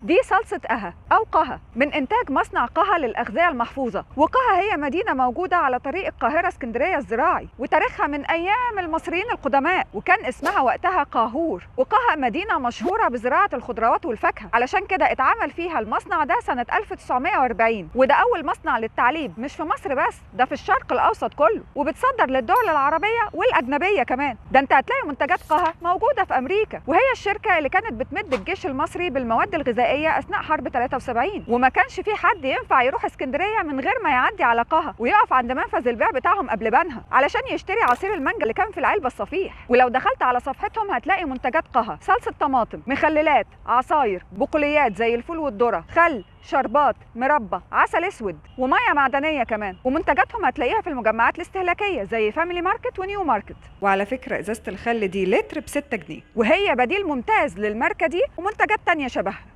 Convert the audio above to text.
دي صلصة قها أو قها من إنتاج مصنع قها للأغذية المحفوظة. وقها هي مدينة موجودة على طريق القاهرة اسكندرية الزراعي، وتاريخها من أيام المصريين القدماء، وكان اسمها وقتها قاهور. وقها مدينة مشهورة بزراعة الخضروات والفاكهة، علشان كده اتعمل فيها المصنع ده سنة 1940، وده أول مصنع للتعليب مش في مصر بس، ده في الشرق الأوسط كله، وبتصدر للدول العربية والأجنبية كمان. ده انت هتلاقي منتجات قها موجودة في أمريكا، وهي الشركة اللي كانت بتمد الجيش المصري بالمواد الغذائية أثناء حرب 73، وما كانش في حد ينفع يروح اسكندرية من غير ما يعدي على قها ويقف عند منفذ البيع بتاعهم قبل بنها علشان يشتري عصير المانجا اللي كان في العلبة الصفيح. ولو دخلت على صفحتهم هتلاقي منتجات قها: صلصة طماطم، مخللات، عصاير، بقوليات زي الفول والذرة، خل، شربات، مربى، عسل اسود، ومية معدنية كمان. ومنتجاتهم هتلاقيها في المجمعات الاستهلاكية زي فاميلي ماركت ونيو ماركت. وعلى فكرة ازازة الخل دي لتر ب 6 جنيه، وهي بديل ممتاز للماركه دي ومنتجات تانية شبهها.